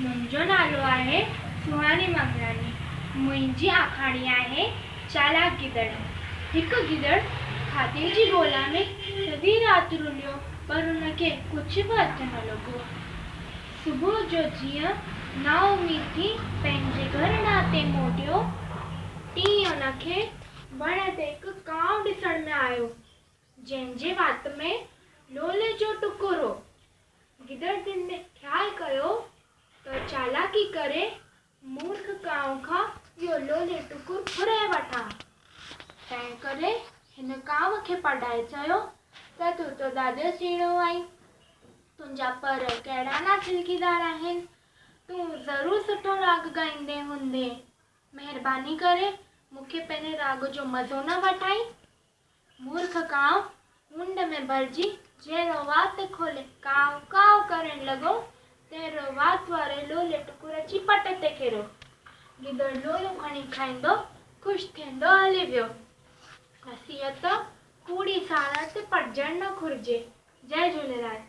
منهنجو نالو آهي سهاني منگلاڻي. منهنجي آکاڻي آهي چالاڪ گدڙ. هڪ گدڙ کاڌي جي ڳولا ۾ سڄي رات رليو پر ان کي ڪجهه به هٿ نه لڳو. صبح جو جيئن نااميد ٿي پنهنجي گهر ڏانهن تي موٽيو تيئن ان کي وڻ تي هڪ ڪانء ڏسڻ ۾ آيو جنهن جي وات ۾ لولي جو ٽڪر هو. گدڙ دل ۾ خيال ڪيو ته چالاڪي ڪري مورک ڪانء کان اهو لولي ٽڪر ڦري وٺان. تنهنڪري هن ڪانء کي پڏائي چيو ته تون ته ڏاڍو سهڻو آهين. تنهنجا پر ڪهڙا نه ڇلڪيدار آهن. تون ضرور سٺو راڳ ڳائيندين هوندين. مهرباني ڪري مون کي پنهنجي راڳ جو مزو نه وٺائين. مورک ڪانء هونڊ ۾ ڀرجي جهڙو وات کولي ڪانء ڪانء ڪرڻ لڳو، تهڙو وات واري لولي ٽڪر اچي پٽ تي ڪريو. گدڙ لولو کڻي کائيندو خوش ٿيندو هلي ويو. نصيحت، ڪوڙي ساراهه تي پٽجڻ نه گهرجي. جئي جهوليلال.